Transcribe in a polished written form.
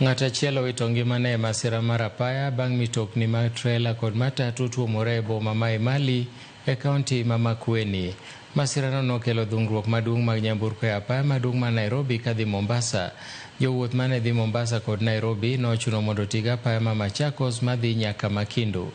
Ng'at achiel owito ngimane e masira mar apaya bang' mitokni mag trela kod matatu tuomore e boma ma Emali e kaunti ma Makueni. Masirano nokelo dhungruok maduong' mag nyamburko e apaya maduong' ma Nairobi kadhi Mombasa. Jowuoth mane dhi Mombasa kod Nairobi nochuno mondo oti gi apaya ma Machakos madhi nyaka Makindu.